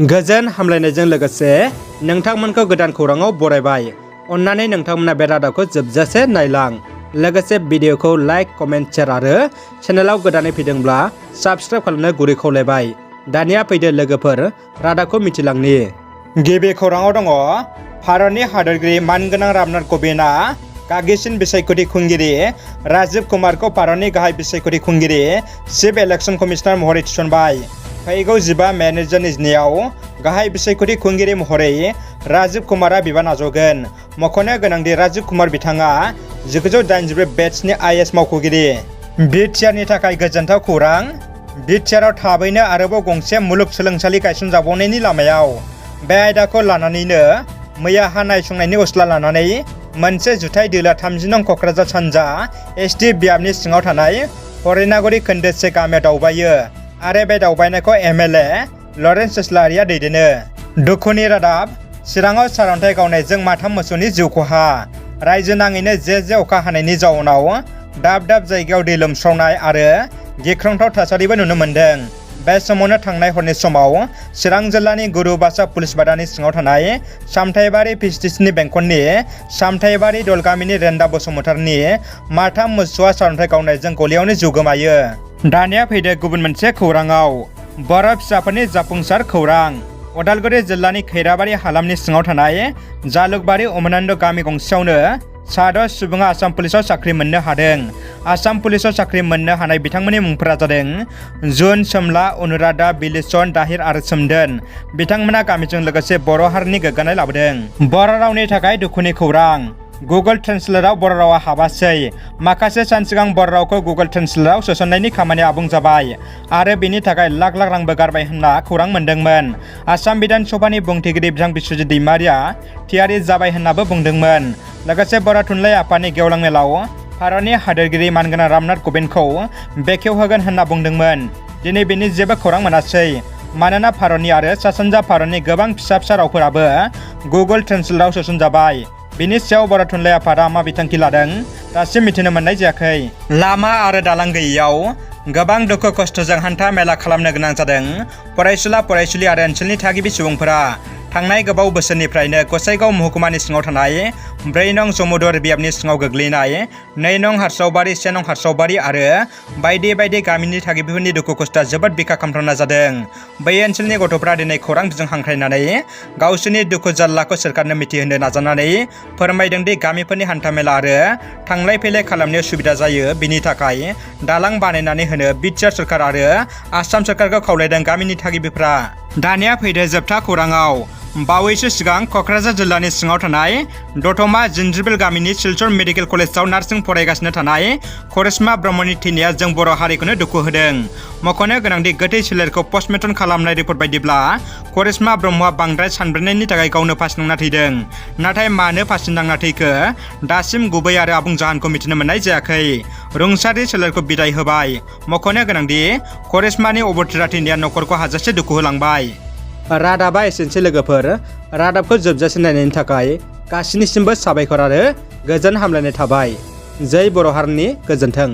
गोजोन हामलायनायजों लोगोसे नोंथांमोनखौ गोदान खौराङाव बरायबाय। अन्नानै नोंथांमोना बे रादाबखौ जोबजासे नायलां। लोगोसे भिडिअखौ लाइक, कमेन्ट, शेयार आरो चेनेलाव गोदानै फैदोंब्ला साबस्क्राइब खालामनो गुरै खावलायबाय। दानिया फैदो लोगोफोर रादाबखौ मिथिलांनि। गिबि खौराङाव दङ भारतनि हादोरगिरि मानगोनां रामनाथ क'विंदआ गागिसिन बिसायख'थि खुंगिरि राजीव कुमारखौ भारतनि गाहाय बिसायख'थि खुंगिरि चिफ इलेक्शन कमिशनार महरै थिसनबाय। फैगौ 15 मे 2022आव गाहाय बिसायख'थि खुंगिरि महरै राजीव कुमारआ बिबान आजावगोन। मख'नो गोनांदि राजीव कुमार बिथाङा 1984 बेट्सनि IAS मावख'गिरि। BTRनि थाखाय गोजोनथाव खौरां। BTRआव थाबैनो आरोबाव गंसे मुलुगसोलोंसालि गायसनजाबावनायनि लामायाव। बे आयदाखौ लानानैनो मैया हा नायसंनायनि उसला लानानै मोनसे जुथाइ दोलोआ 30 नं क'क्राझार सानजा SD बियाबनि सिङाव थानाय हरिनागुरि खोन्दो 1 गामियाव दावबायो आरो बे दावबायनायखौ MLA लरेन्स इस्लारिया दैदेनो। दुखुनि रादाब। चिराङाव सारअन्थाइ गावनायजों माथाम मोसौनि जिउ खहा। रायजो नाङैनो जे अखा हानायनि जाउनाव दाब दाब जायगायाव दै लोमस्रावनाय आरो गिख्रंथाव थासारिबो नुनो मोन्दों। बे समावनो थांनाय हरनि समाव चिरां जिल्लानि गुरुबासा पुलिस बादानि सिङाव थानाय सामथाइबारि पिस्टिसनि बेंखननि सामथाइबारि दल गामिनि रेन्दा बसुमतारिनि माथाम मोसौआ सारअन्थाइ गावनायजों गलियावनो जिउ गोमायो। दानिया फैदो गुबुन मोनसे खौराङाव। बर' फिसाफोरनि जाफुंसार खौरां। उदालगुरि जिल्लानि खैराबारि हालामनि सिङाव थानाय जालुकबारि उमानन्द गामि गंसेयावनो सा10 सुबुङा आसाम पुलिसाव साख्रि मोननो हादों। आसाम पुलिसाव साख्रि मोननो हानाय बिथांमोननि मुंफोरा जादों जुन, सोमला, अनुराधा, बिलिसन, दाहिर आरो सोमदोन। बिथांमोना गामिजों लोगोसे बर' हारिनि गोग्गानाय लाबोदों। बर' रावनि थाखाय दुखुनि खौरां। गुगोल ट्रेन्सलेटआव बर' रावा हाबासै। माखासे सान सिगां बर' रावखौ गुगोल ट्रेन्सलेटआव सोसननायनि खामानिया आबुं जाबाय आरो बेनि थाखाय लाख लाख रांबो गारबाय होनना खौरां मोन्दोंमोन। आसाम बिधान सभानि बुंथिगिरि बिथां बिश्वजित दैमारिया थियारि जाबाय होननाबो बुंदोंमोन। लोगोसे बर' थुनलाइ आफादनि गेवलां मेलाव भारतनि हादोरगिरि मानगोनां रामनाथ क'विंदखौ बेखेवहोगोन होनना बुंदोंमोन। दिनै बेनि जेबो खौरां मोनासै। मानोना भारतनि आरो सा सानजा भारतनि गोबां फिसा रावफोराबो गुगोल ट्रेन्सलेटआव सोसनजाबाय। बिनि सायाव बर' थुनलाइ आफादा मा बिथांखि लादों दासिम मिथिनो मोननाय जायाखै। लामा आरो दालां गैयैयाव गोबां दुखु खस्थ'जों हान्था मेला खालामनो गोनां जादों फरायसुला फरायसुलि आरो ओनसोलनि थागिबि सुबुंफोरा। थांनाय गोबाव बोसोरनिफ्रायनो गसाइगाव महकुमानि सिङाव थानाय 4 नं जमुदुवार बियाबनि सिङाव गोग्लैनाय 2 नं हारसावबारि, 1 नं हारसावबारि आरो बायदि बायदि गामिनि थागिबिफोरनि दुखु खस्थ'आ जोबोद बिखा खामथावना जादों। बै ओनसोलनि गथ'फ्रा दिनै खौरां बिजों हांख्रायनानै गावसोरनि दुखु जारलाखौ सोरखारनो मिथिहोनो नाजानानै फोरमायदोंदि गामिफोरनि हान्थामेला आरो थांलाय फैलाय खालामनायाव सुबिदा जायो, बिनि थाखाय दालां बानायनानै होनो BTR सोरखार आरो आसाम सोरखारखौ खावलायदों गामिनि थागिबिफ्रा। दानिया फैदो जोबथा खौराङाव। बावैसो सिगां क'क्राझार जिल्लानि सिङाव थानाय दतमा जिन्ज्रिबिल गामिनि सिलचर मेडिकेल कलेजाव नार्सिं फरायगासिनो थानाय करिश्मा ब्रह्मनि थैनाया जों बर' हारिखौनो दुखु होदों। मख'नो गोनांदि गोथै सोलेरखौ पस्टमर्टम खालामनाय रिपर्ट बायदिब्ला करिश्मा ब्रह्मआ बांद्राय सानब्रेनायनि थाखाय गावनो फासि नांना थैदों। नाथाय मानो फासि नांना थैखो दासिम गुबै आरो आबुं जाहोनखौ मिथिनो मोननाय जायाखै। रुंसारि सोलेरखौ बिदाय होबाय। मख'नो गोनांदि करिश्मानि अबथिरा थैनाया न'खरखौ हाजासे दुखु होलांबाय। रादाबा एसेनोसै लोगोफोर। रादाबखौ जोबजासे नायनायनि थाखाय गासिनिसिमबो साबायखर आरो गोजोन हामलायनाय थाबाय। जै बर' हारिनि गोजोन्थों।